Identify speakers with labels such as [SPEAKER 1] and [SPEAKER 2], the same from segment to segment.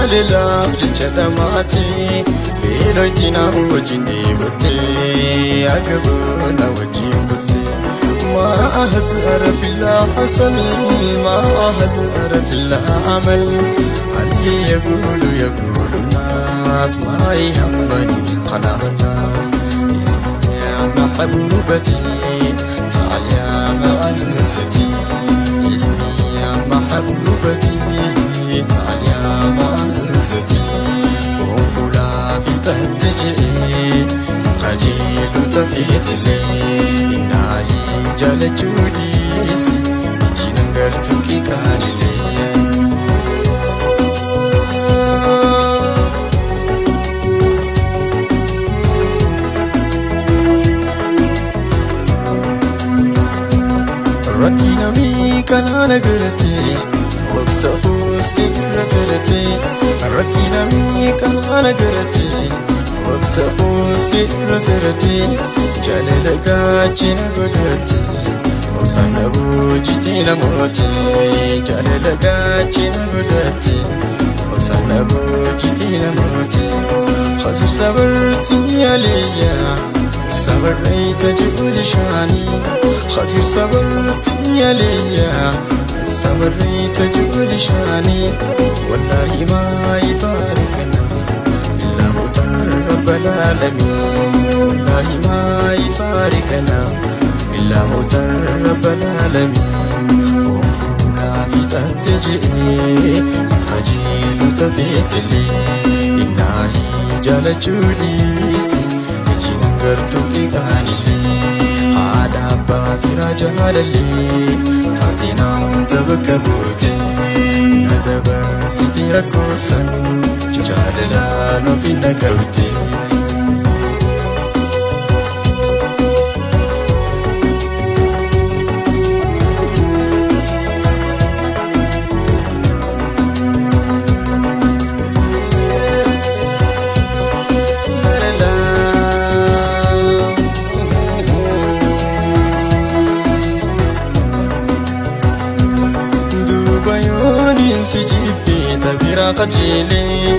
[SPEAKER 1] Jaalalaaf jecha dhamaatee beelootti na wajjin deebittee agaboo na wajjin bultee. ما أهدر في الحسن ما أهدر في العمل اللي يقول يقول الناس ما يهمني كلام الناس. اسمع يا محبوبتي تعال يا معززتي اسمي يا محبوبتي تعال يا معززتي فوفلا في تهتجئ خجيل تفيت لي jalachuudhis ijjinan gartuu qeeqaanilee. Rakkina miikanaan agartee obsa hoostee irra taratee rakkina miikanaan agartee obsa hoostee irra taratee jaalala gaachina godhatte obsaan dhabuu jitee namooti jaalala gaachina godhatte obsaan dhabuu jitee namooti. Khasir sabarti aliyya sabarrayta ji'u shaanii خطير صبرت يا ليا استمريت جول شاني والله ما يفارقنا إلا موت رب العالمين والله ما يفارقنا إلا موت رب العالمين. فوفونا في تهتجئ خجيل تفيت لي إناهي جالجوليسي إجينا قرتو في قاني haadha abbaa firaa jaalallee taatee na hunda bakka buute na dabarsitee rakkoosan jaalalaan ofi na qabde. Si jibbee tabira qajeelee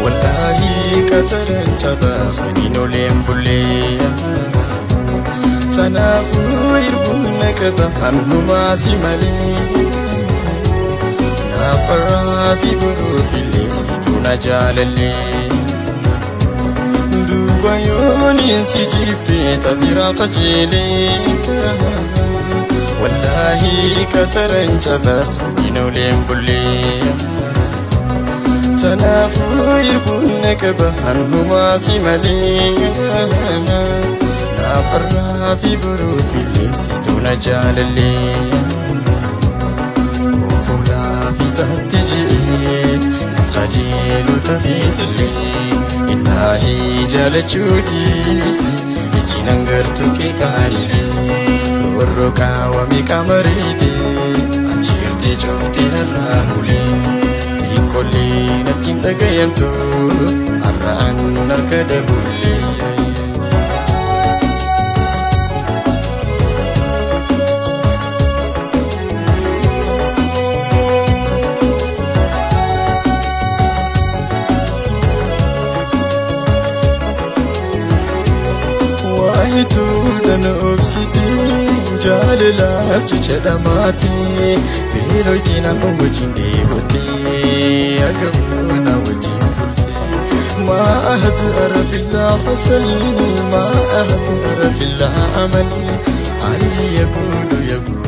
[SPEAKER 1] wallaahi qataran cabaa haniin oleen bullee tanaafuu irbuun na qaba hannumaa si malee naafaraa fi boruuf illee situu na jaalallee. Duuba yooniin si jibbee tabira qajeelee. والله كترن جبر ينولين بولي تنافو يربونك بهنهما سمالي نافرنا في بروف اللي ستونا جاللي وفولا في تهتجي خجيل تفيت اللي إناهي جالجوليسي إجينا نغرتو كيكالي warroqaa wami qamariite achiirtee cuftiin irraa hulee xiqqollee natti hin dhagayamtu har'aan harka dabullee. Waayituudhaan obsitee jaalalaaf jecha dhamaatee beelootti nama wajjin deebotee agaboo na wajjin bultee. ما أهدر في الحسن ما أهدر في العمل علي يقول يقول